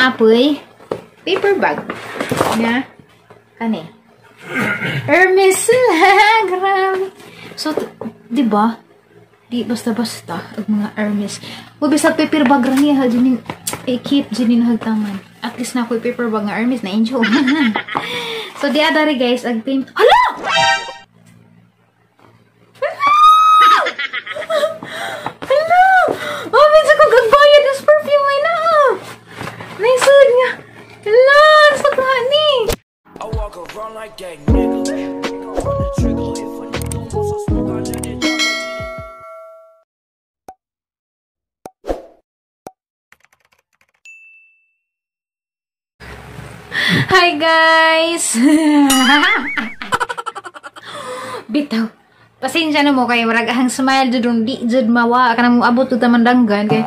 Naapoy paper bag. Nga kani. Hermes. Grabe. So, di ba? Di basta-basta ang mga Hermes. Uy, bisag paper bag ra niya dining i-keep dining hagtaman. At least na ako'y paper bag nga Hermes na enjoy. So, di adari guys, ag payment. Hala! Hala! Oh, minsan ko gagbayad ng perfume ay na. Naisod nga. Hala, sa ni. I walk around like that nigga. Run the trigger if a nigga wants some smoke, I let it drop. Hi guys! Bitaw. Pasensya na mo kay murag ang smile jud di jud mawa kanang moabot jud tamandanggan kay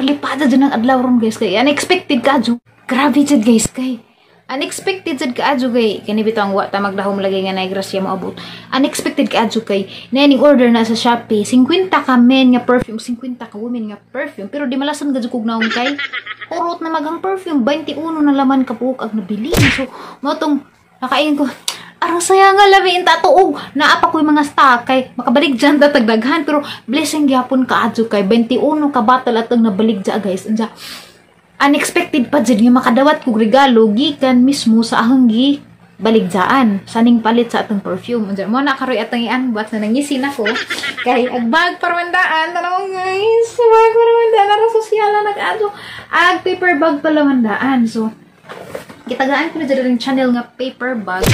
lipada jud ang adlaw ron guys kay unexpected ka jud. Grabe jud guys kay unexpected jud kaadyo kay kani bitaw ang wa ta magdahom lagi nga nay grasya moabot. Unexpected kaadyo kay naning order na sa Shopee 50 ka men nga perfume, 50 ka women nga perfume, pero di malasan gud kog naong kay urot na magang perfume 21 na laman ka buok ang nabili. So mo tong nakaingon ko arang saya nga labi inta tuog naa pa koy mga stock kay makabalik dyan tatagdaghan, pero blessing gyapon kaadyo kay 21 ka bottle atong nabalik dya guys. Unsa unexpected pa jud nga makadawat kog regalo gikan mismo sa ahong gi baligdaan saning palit sa atong perfume. Unsa mo na karoy atong i-unbox na nangisin ako kay ag bag parmandaan tanawon guys, bag parmandaan ara sosyala nag-adto ag paper bag palamandaan. So gitagaan ko na jud ang channel nga paper bag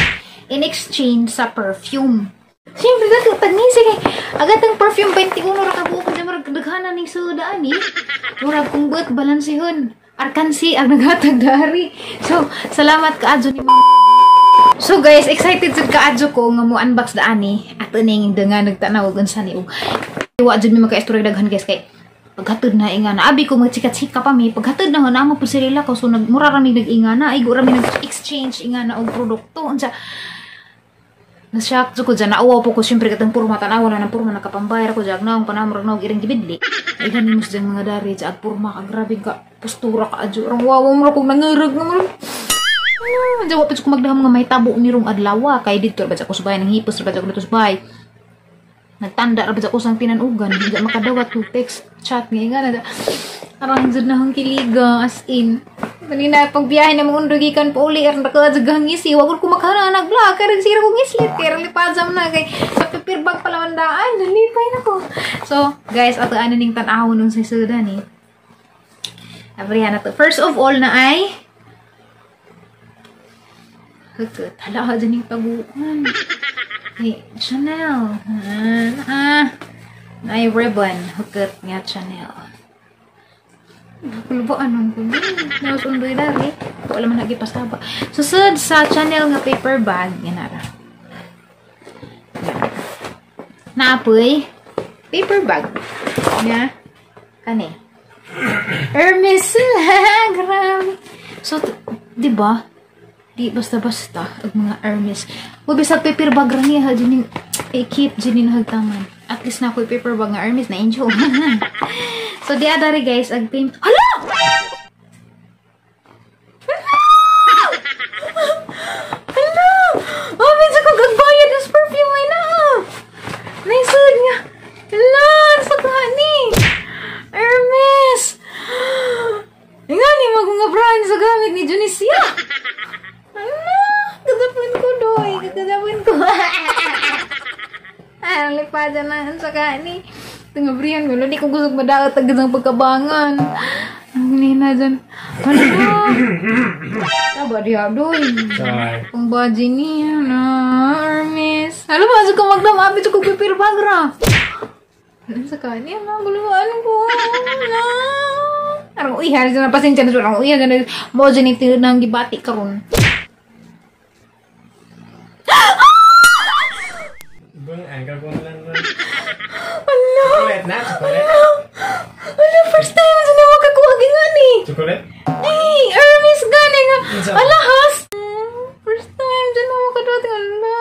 in exchange sa perfume. Siyempre daghan tagngisi kay agat ang perfume 21 ra ka buok kay murag daghanan ning sudaan ni. Murag kung buot balansehon. Arkansi ang naghatag dari. So, salamat kaadyo ni Ma'am. So guys, excited jud kaadyo ko nga mo unbox daani ato ning nga nagtanaw og unsa ni og wa jud mi makaistorya daghan guys kay paghatod na ingana abi ko magchika-chika pa mi paghatod na namo pud sila ko so nagmura ra mi nag-ingana ay gura mi nag-exchange ingana og produkto. Unsa na-shock ko dyan, nauwaw po ko siyempre katang puro matanawa na ng puro nakapambayar ko dyan, naong panamurag naong iring gibidli. Ay ganin mo dyan mga dari, dyan, purma ka, grabe ka, postura ka, adyo, arang wawaw mo kung nangirag na mo. Ano, dyan, wapit ko magdaham nga may tabo ni rong adlawa, kay dito, rabad ako subay, nang hipos, rabad ako dito subay. Nagtanda, rabad ako sang tinanugan, hindi makadawat ko text, chat, nga nga, arang dyan na hang kiliga, as in. Kanina, pagbiyahe na mga undugikan pa uli, arang nakadyagang ngisi, wag ko makahana, nag-vlog, kaya nagsira kong ngislit, kaya lipazam na, kay sa paper bag pala mandaan, nalipay na ko. So, guys, ato ano ning tan-awon nun sa sudan eh. Abrihan na to. First of all na ay, hugot, hala ka dyan yung taguan. Hey, Chanel. Ay, ribbon, hugot nga Chanel. Kulubaan ang kulo. Nakasundoy dari. Wala man nagipastaba. Susod sa Chanel nga paper bag. Yan ara. Naapoy paper bag. Nga kani. Hermes. Grabe. So, di ba? Di basta-basta ang mga Hermes. Uy, bisag paper bag ra niya dining i-keep dining hagtaman. At least na ako'y paper bag nga Hermes na enjoy. So, di adari guys, ag payment. Hala! Hala! Hala! Oh, minsan ko gagbayad ng perfume ay na. Naisod nga. Hala! Sa ni. Hermes! Nga ni mga brand sa gamit ni Junisia. Hala! Kadapin ko doy. Kadapin ko. Ah, lipada na sa kani. Tingabrihan ko, hindi ko gusto madaot agad ang pagkabangan. Ang nina dyan. Ano ba? Taba diya, doy. Pang baji niya na, Hermes. Alam mo, asa ko magdam, abi ko pipir bagra. Ano sa kanya? Naguluan ko. Na. Arang uy, hari na pasensya na arang uy, na mo dyan ito nang gibati karon. Bang, angka ko na lang. Chocolate na, chocolate. Ala, first time sa naman kakuha gingan eh. Chocolate? Ay, Hermes gani nga. Alahas. First time dyan ako kaduting. Ala,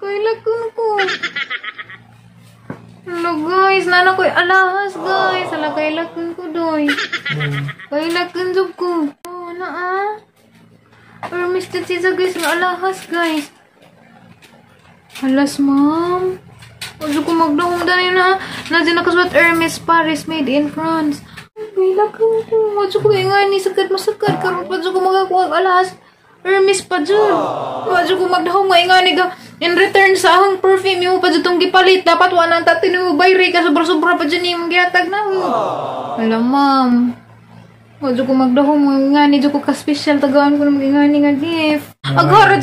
kailakon ko. Ala guys, nana ko alahas guys. Ala, kailakon ko doy. Kailakon jud ko. Hermes jud siya, guys, nga alahas, guys. Halas, ma'am. Wala ko magdahom dahil na. Nandiyan nakasulat Hermes Paris made in France. Ay, lakang ko. Wala ko nga ni sagad masagad. Karon pa ko magakuha alahas. Hermes pa dyan. Wala ko magdahom nga nga ni ga. In return sa ahang perfume mo pa dyan itong gipalit. Dapat wala nang tatin mo bayri ka. Sobra-sobra pa dyan yung gihatag na mo. Hala, ma'am. Wala ko magdahom nga ni ko ka-special tagaan ko ng nga ni nga gift. Aghara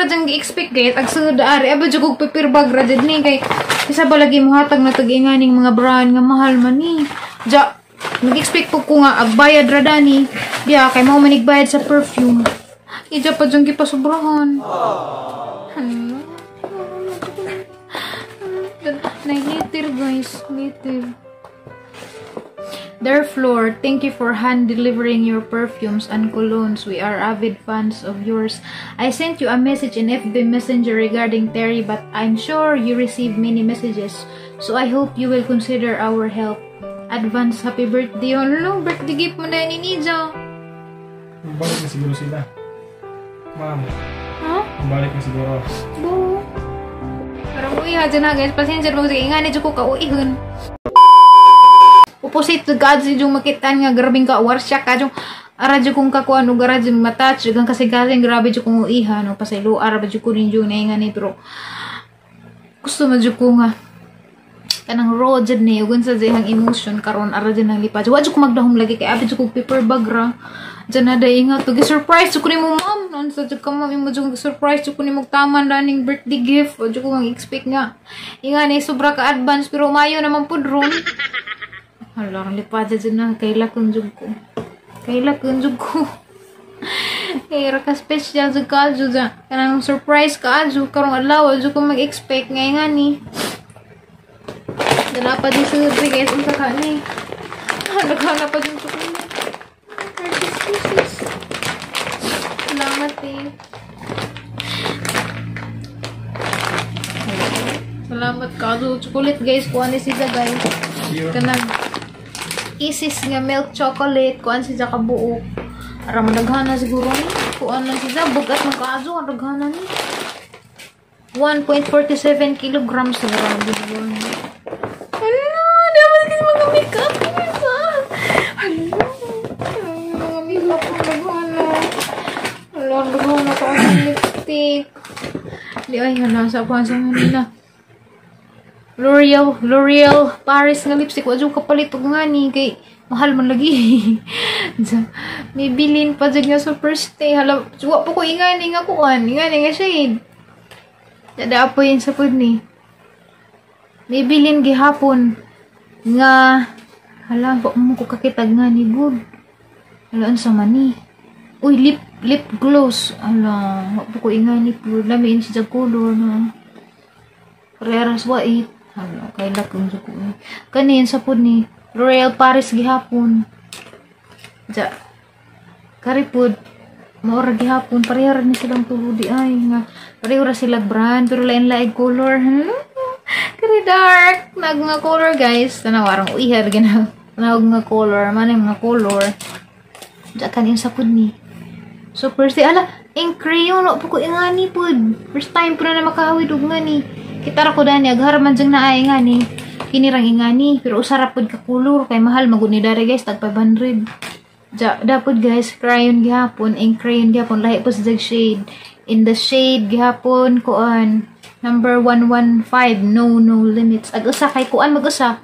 dyan gi-expect guys. Ag sud ari aba jud kog paper bag ra jud ni kay isa ba lagi mohatag na tag inganing mga brand nga mahal man ni. Ja, nag-expect po ko nga agbayad ra dani. Diya kay mao man bayad sa perfume. Ija pa dyan gipasubrahan. Ano? Nay-letter, guys, letter. Dear Flor, thank you for hand delivering your perfumes and colognes. We are avid fans of yours. I sent you a message in FB Messenger regarding Terry, but I'm sure you received many messages. So I hope you will consider our help. Advance happy birthday. Ano, birthday gift mo na ni Nija. Balik na siguro sila. Ma'am, Ha? Balik na siguro. Bo. Parang uiha dyan ha, guys. Pasensya mo. Sige, nga ni ko kauihon. Opposite to God, si yung makitaan nga grabing ka war siya ka yung ara jud kong kakuan ug ara jud matouch ug kasing-kasing grabe jud kong uiha no pasaylo ara ba jud ko rin yung nainga ni pero gusto man jud ko nga kanang raw jud ni ug unsa jud ang emotion karon ara jud nang lipad. Wa jud ko magdahom lagi kay abi jud kog paper bag ra dyan na day nga to surprise jud ko nimo, ma'am. Unsa jud ka, ma'am, imo jud surprise jud ko nimo taman daning birthday gift. Wa jud ko mang expect nga inga ni sobra ka advance pero mayo naman pud ron. Hala, ang lipad dyan na. Kaila kung jud ko. Kaila kung jud ko. Kaya ka special jud ka jud. Kanang surprise ka jud karong adlaw jud ko mag-expect nga nga ni. Dala pa din sa guys unsa ka ni. Naghanap pa din chocolate. Hershey's Kisses. Salamat eh. Salamat ka chocolate, guys. Kuha ni siya, guys. Kanang Kisses nga milk chocolate kuan siya kabuok. Ara madaghana siguro ni. Kuan lang siya bugat man kaazo ang daghana ni. 1.47 kilograms grabe siguro ni. Hala, di ba kasi mga makeup sa. Hala. Mga makeup ang daghana. Hala, ang daghana ko ang lipstick. Di ay hala sa kuan sa Manila. L'Oreal Paris nga lipstick. Wa jud kapalit og nga ni kay mahal man lagi. May bilin pa jud nga super stay. Hala, wa pa ko ingani nga kuan, ingani nga shade. Dada po yun sa pud ni. May bilin gihapon nga hala wa mo ko kakitag nga ni good. Hala unsa man ni? Uy, lip gloss. Hala, wa pa ko ingani pud. Lami siya color na. Pareras white. Hala, kay lakong sa ko. Kanin sa pud ni L'Oreal Paris gihapon. Ja. Karipud mao ra gihapon pareha ra ni silang tulo di ay nga pareho ra sila brand pero lain-lain color. Kari dark nag nga color, guys. Tanaw arang uiha ra gina. Tanaw nga color, man ang mga color. Ja kanin sa pud ni. So first day, ala, ink crayon wa pa ko ingani pud. First time ko na makahawid og ngani. Kita ra ko dani aghara man jang naay ngani. Kini rang ingani pero usa ra pud ka color kay mahal magud ni dere, guys, tag 500. Ja, dapod guys, crayon gihapon, ink crayon gihapon lahi po sa shade. In the shade gihapon kuan number 115, no limits. Ag usa kay kuan mag-usa.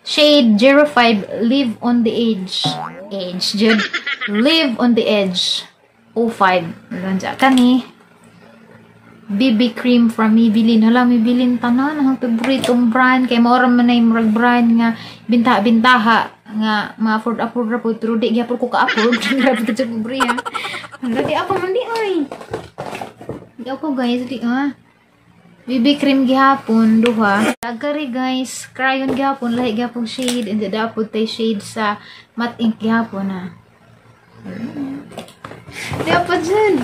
Shade 05, live on the edge. Edge jud. Live on the edge. 05. Lanja kani. BB cream from Maybelline. Hala, Maybelline tanan ang paboritong brand kay mao ra man ay murag brand nga bintaha-bintaha nga ma-afford afford ra pud pero di gyapon ko ka-afford. Grabe ka jud pobre ha. Hala, di ako man di ay. Di ako guys, di ah. BB cream gihapon duha. Agari guys, crayon gihapon lahi gihapon shade and dapod tay shade sa matte ink gihapon ha. Di pa dyan.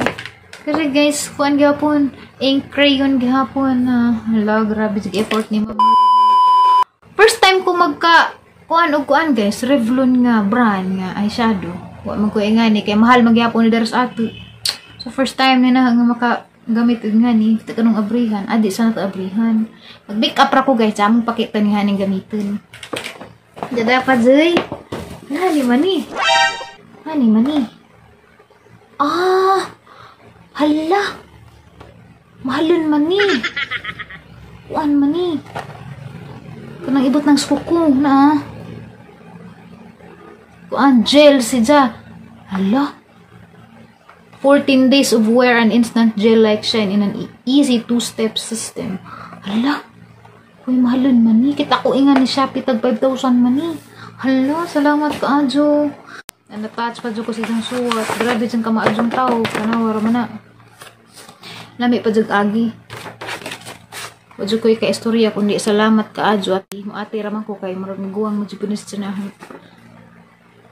Kasi guys, kuan gihapon, ink crayon gihapon na. Hala, grabe jud effort ni ma'am. First time ko magka kuan og kuan guys, Revlon nga brand nga eyeshadow. Wa man ko ingani kay mahal magyapon ni dara sa ato. So first time ni na nga makagamit og ngani, kita kanong abrihan, adi sana ta abrihan. Mag-make up ra ko guys, among pakita ni haning gamiton. Dada pa jay. Hani mani. Hani mani. Ah! Hala. Mahalon man ni. Kuan man ni. Kanang ibot ng suko na. Kuan gel si ja. Hala. 14 days of wear and instant gel-like shine in an easy two-step system. Hala. Uy, mahalon man ni. Kita ko inga ni Shopee tag 5,000 man ni. Hala, salamat ka, Ajo. Na-touch pa ko sa isang suwat. Grabe dyan ka maadjong tao. Kanawa raman na. Lami pa dyan agi. Wadyo ko'y ka-istorya kundi salamat ka, Ajo. At mo ate raman ko kay murag niguang mo dyan sa.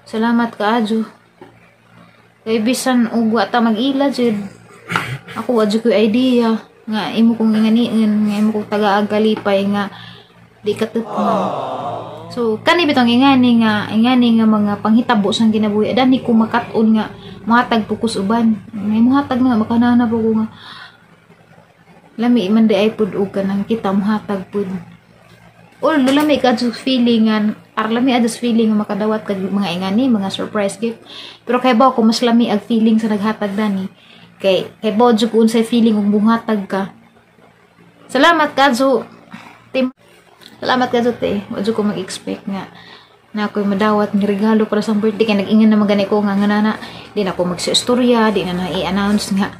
Salamat ka, Ajo. Kay bisan og wa ta mag-ila jud. Ako wa jud ko'y idea nga imo kong inganiin, nga imo kong tagaag kalipay nga di katupman. So kani bitong ingani nga mga panghitabo sang kinabuhi dani ko makat-on nga mohatag po ko sa uban. May mohatag nga makanana po ko nga lami man di ay pud og kanang kita mohatag pud. Or lami ka sa feeling nga ar lami adto feeling nga makadawat kag mga ingani mga surprise gift. Pero kay ba ko mas lami ag feeling sa naghatag dani. Kay kay ba jud ko unsay feeling ug muhatag ka. Salamat kadto. Salamat kadto te. Wa jud ko mag-expect nga na ako'y madawat ng regalo para sa birthday kay nag-ingan naman gani ko nga nga na di na ako magsistorya, di na na i-announce nga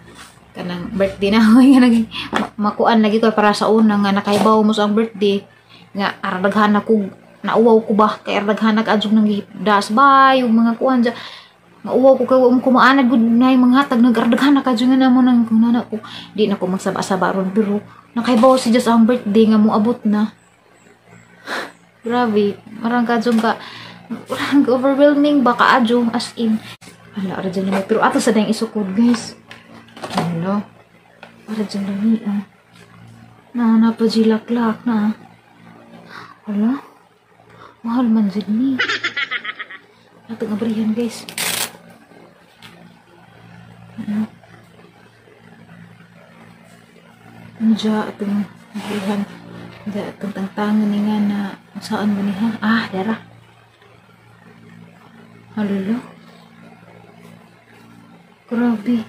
kanang birthday na ako nga nag makuan lagi ko para sa una nga nakaibaw mo sa ang birthday nga aradaghan ako nauwaw ko ba kay aradaghan adjog nang das bay ug mga kuan dya mauwaw ko kay wa mo kumaanad gud na yung mga hatag nag-aradaghan ka nga na mo nang kunana ko di na ko magsaba-saba ron pero nakaibaw si Diyos ang birthday nga moabot na. Grabe, marang ka ka marang overwhelming ba ka adyo as in. Hala, ara dyan naman. Pero ato sa dayang isukod guys. Hala, ara dyan lami ah. Na napajilaklak na. Hala, mahal man dyan ni. Atong abrihan guys. Ano? Diya atong abrihan. Diya atong tangtangan ni nga na saan ba niya? Ah, dara. Halala. Grabe.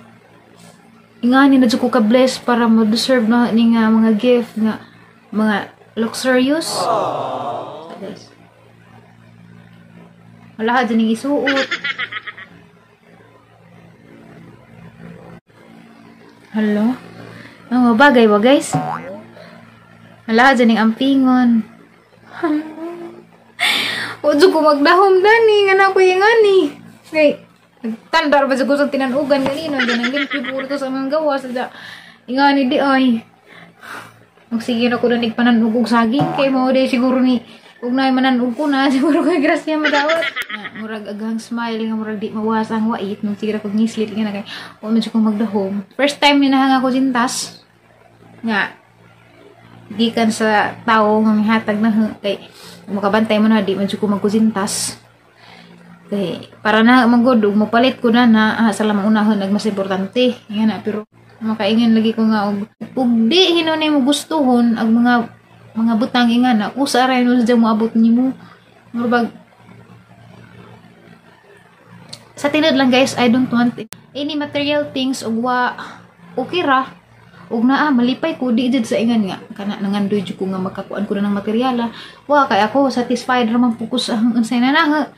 Ingani na dyan ko ka-bless para ma-deserve na ni nga mga gift nga mga luxurious. So, guys. Wala ka dyan yung isuot. Hello? Ang bagay ba guys? Wala ka dyan yung ampingon. Huwag ko magdahom dani. Nga na ko yung ani. Kay, nagtandar ba ko sa tinanugan ganino. Ganang limpyo puro to sa mga gawas. Ingani di ay. Magsige na ko na nagpananog og saging. Kay mo di siguro ni ug naay mananog ko na siguro kay grasya madawat. Na, murag aghang smile nga murag di mawas ang wait nung sige ra kog ngislit nga na kay wa man jud ko magdahom. First time ni nahanga ko sintas nga gikan sa tawo nga mihatag na kay makabantay mo na di man jud ko magkusintas. Kay para na magud ug mopalit ko na na sa lamang unahon nag mas importante nga na pero makaingon lagi ko nga og ug di hinunay mo gustuhon ang mga butang inga na usa ra yun sa moabot nimo. Murag sa tinod lang guys, I don't want any material things ug wa okay ra ug naa malipay ko di jud sa ingan nga kana nangandoy jud ko nga makakuan ko na ng materyala. Wa kay ako satisfied ra man pud ko sa unsay nanaha.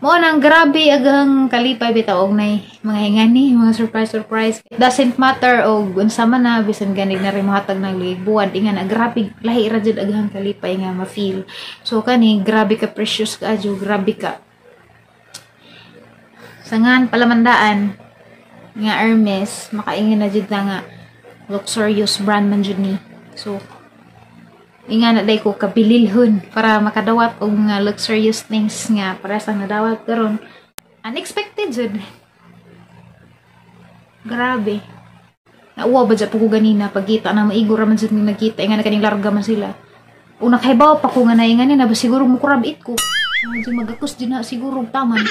Mo nang grabe aghang kalipay bitaw og nay mga hingani, mga surprise surprise. It doesn't matter og unsa man na bisan ganig na rin mohatag ng buwan ingan na grabe lahi ra jud aghang kalipay nga ma-feel. So kani grabe ka precious ka adyo, grabe ka. Sangan palamandaan nga Hermes makaingon na jud na nga luxurious brand man jud ni. So inga na day ko kabililhon para makadawat og nga luxurious things nga para sa nadawat karon. Unexpected jud. Grabe. Nauwa ba jud po ko ganina pagkita na maigo ra man jud ning nagkita inga na kaning larga man sila. Una kay baw pa ko nga nainga ni na ba siguro mukurab it ko. Medyo magakos din na siguro taman.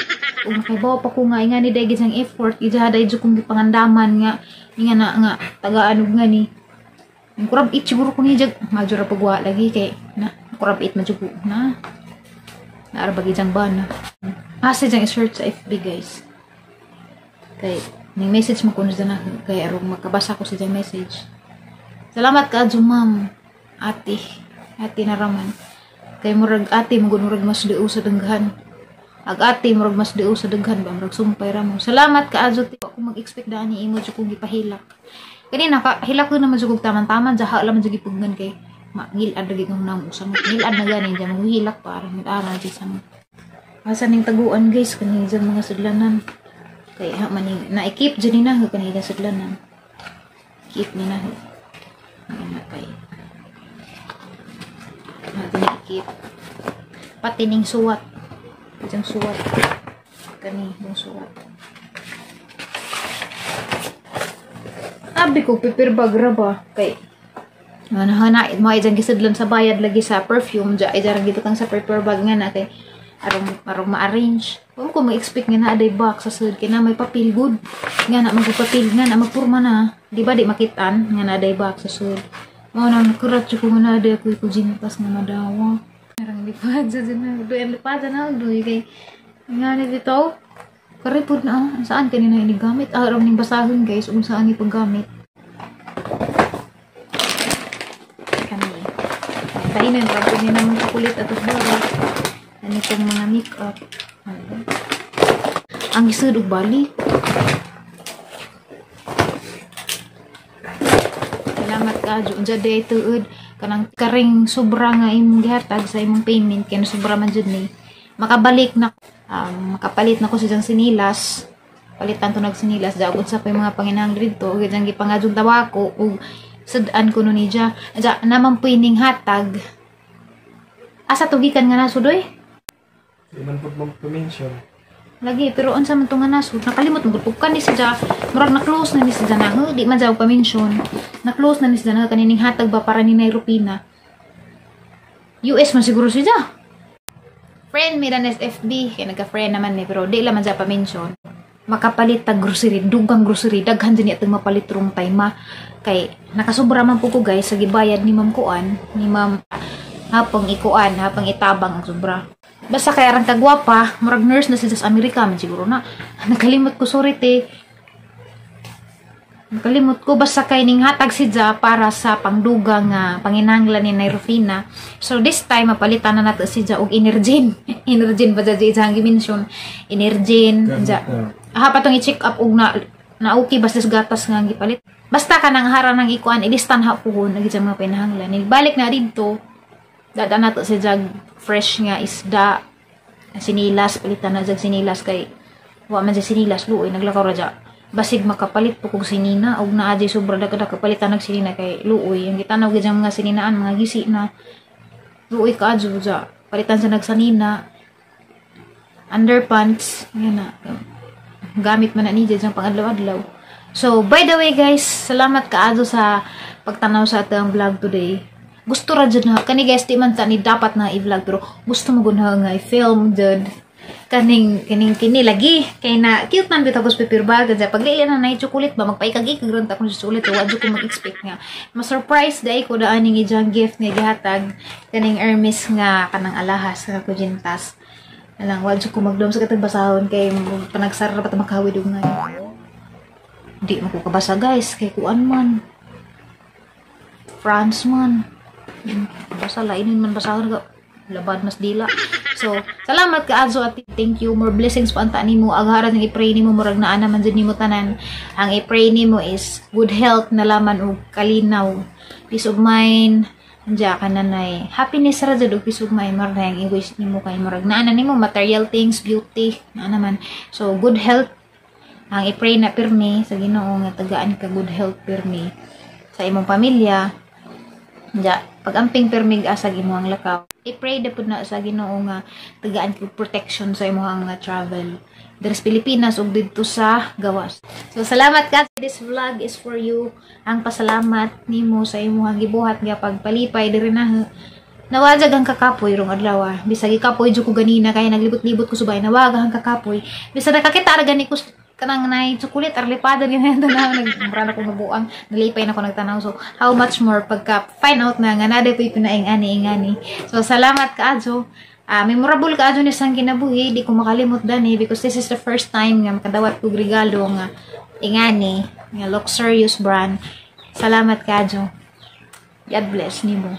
Ug nakaibaw pa ko nga nga ni dai ang effort ija dai jud kong gipangandaman nga nga na nga tagaan og nga ni. Ang kurab it siguro ko ni jag madyo ra pagwa lagi kay na kurab it man jud ko na. Naara bagi jang bana. Asa jang i-search sa FB, guys. Kay ning message mo kuno na kay arong makabasa ko sa jang message. Salamat ka ma'am. Ate, ate naraman. Kay murag ate mo murag mas diu sa daghan. Ag ate murag mas diu sa daghan ba murag sumpay ra mo. Salamat ka adyo ti ako mag-expect daan ni imo jud kong gipahilak. Kanina ka hilak ko naman jud kog taman-taman jaha la man jud gipugnan kay mangil-ad lagi kong nang usang ngilad na gani diyan maghilak para ngil-ara jud sa mo. Asa ning taguan, guys, kani dyan mga sudlanan. Kay ha man na-keep jud ni na kani dyan sudlanan. Keep ni na. Ano kay natin i-keep. Pati ning suwat. Diyang suwat. Kani, yung suwat. Abi ko, paper bag ra ba? Kay, ano, mo ay dyan gisadlan sa bayad lagi sa perfume. Diyan, ay dyan gitutang sa paper bag nga na. Kay, arong, arong ma-arrange. Huwag ko ma-expect nga na aday box sa sud. Kaya na may papel good. Nga na magpapil. Nga na magpurma na. Di ba di makitaan? Nga na aday box sa sud. Mao na nakurat ko nga na aday ako ikujintas nga madawa. Arang lipad sa dyan na. Doy ang lipad na. Doy kay nga ni dito. Karipod na ah. Saan kanina inigamit? Ah, aram ning basahon, guys. Kung saan ipaggamit. Kani. Tayo na yung rapo niya naman kakulit at baro. Ano itong mga make-up. Ano? Ang isod og balik. Salamat ka, Unsa day tuod kanang karing sobra nga imong gihatag sa imong payment kay sobra man jud ni. Makabalik na makapalit na ko sa diyang sinilas. Palitan to nag sinilas da ug unsa pa yung mga panginahanglan didto ug diyang gipangadjong tabako ug sud-an ko no ni dya. Dya naman puining hatag. Asa tugikan nga nasud oy? Di man pud mag-mention. Lagi, pero unsa man to nga nasud, nakalimot mo gud ni siya, murag na-close na ni siya na, huh? Di man siya pa-mention. Na-close na ni siya na kanining hatag ba para ni Nairupina. US man siguro siya. Friend mi na FB, kay nagka-friend naman ni, pero di la man siya pa-mention. Makapalit tag grocery, dugang grocery, daghan din atong mapalit rong time ma. Kay nakasubra man po ko, guys, sa gibayad ni Ma'am Kuan, ni Ma'am hapong ikuan, hapong itabang ang sobra. Basta kay arang kagwapa, murag nurse na siya sa Amerika man siguro na. Nakalimot ko, sorry te. Nakalimot ko basta kay ning hatag si Ja para sa pangduga nga panginahanglan ni Nairofina. So this time mapalitan na nato si Ja og Energen. Energen ba ja ijang gi-mention? Energen ja. Aha pa tong i-check up og na na okay basta sa gatas nga gipalit. Basta kanang hara nang ikuan ilistan ha puhon agi mga panahanglan. Balik na didto. Dada nato si Jag fresh nga isda, sinilas, palitan na jag sinilas kay wa man siya sinilas luoy naglakaw ra ja. Basig makapalit po kog sinina og naa jay sobra dagdag kapalitan nag sinina kay luoy ang gitanaw gid mga sininaan mga gisi na luoy kaadyo ja. Palitan sa nagsanina, underpants, yun na. Gamit man na ni dyan pang adlaw-adlaw. So, by the way guys, salamat kaadyo sa pagtanaw sa atong vlog today. Gusto ra jud na kani guys, di man ta ni dapat na i-vlog pero gusto mo gud nga i-film jud kaning kaning kini lagi kay na cute man bitaw ko sa paper bag kaya pag na na chocolate ba magpaikag-ikag ron ta kun sa chocolate wa jud ko mag-expect nga ma-surprise dai ko daan ning ijang gift nga gihatag kaning Hermes nga kanang alahas nga kujintas. Alang wa jud ko magdom sa katag basahon kay panagsara pa ta makahawid og ngay. Di mo ko kabasa guys kay kuan man. France man. Basta lainin man basahon ka labad mas dila. So, salamat ka Azo at thank you. More blessings pa anta nimo. Agharan ang i-pray nimo murag naa naman jud nimo tanan. Ang i-pray nimo is good health na laman og kalinaw, peace of mind. Anja ka nanay. Happiness ra jud og peace of mind mar na ang i-wish nimo kay murag naa na nimo material things, beauty, naa naman. So, good health ang i-pray na pirmi sa Ginoo nga tagaan ka good health pirmi sa imong pamilya. Anja, pag-amping pirmig asag imong lakaw. I-pray na pud na sa Ginoo nga tagaan kag protection sa imong nga travel diri sa Pilipinas ug didto sa gawas. So salamat ka. This vlog is for you. Ang pasalamat nimo sa imong gibuhat nga pagpalipay diri na. Nawajag ang kakapoy rong adlaw. Bisag ikapoy jud ko ganina kaya naglibot-libot ko subay, nawaga ang kakapoy. Bisag nakakita ra gani ko kanang nay chocolate, arlipada ni na tanaw, nagmura na ko mabuang, nalipay na ko nagtanaw. So how much more pagka find out na nga naa po'y pinaing ani ingani. So salamat kaayo. Memorable kaayo ni sang kinabuhi, di ko makalimot dani because this is the first time nga makadawat kog regalo nga ingani nga luxurious brand. Salamat kaayo. God bless nimo.